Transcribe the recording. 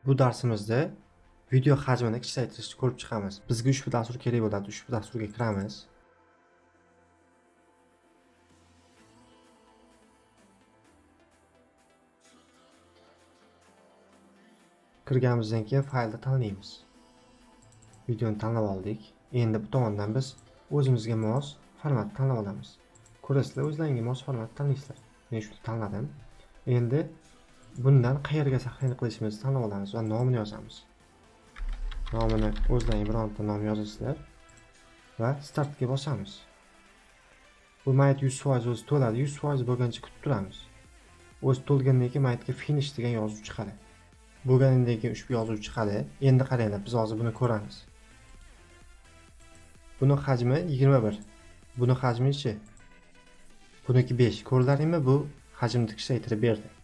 Bu darsimizda video hajmini kichraytirishni ko'rib chiqamiz. Bizga ushbu dastur kerak bo'ladi. Ushbu dasturga kiramiz. Kirganimizdan keyin faylni tanlaymiz. Videoni tanlab oldik. Endi bu tomondan biz o'zimizga mos formatni tanlab olamiz. Ko'rasizlar, o'zlaringizga mos formatni tanlaysizlar. Men shuni tanladim. Endi bundan qayerga saqlanib qilishimizni tanlab olamiz va nomini yozamiz. Nomini o'zlaring bironta nom yozasizlar va startga bosamiz. Bu mayt 100% o'zi to'ladi. 100% bo'lgancha kutib turamiz. O'zi to'lgandan keyin maytga finish degan yozuv chiqadi. Bo'lganidan keyin ushbu yozuv chiqadi. Endi qaranglar, biz hozir buni ko'ramiz. Buni hajmi 21. Buni hajmi-chi? Buniki 5. Ko'rdilaringmi? Bu hajmni kichraytirib berdi.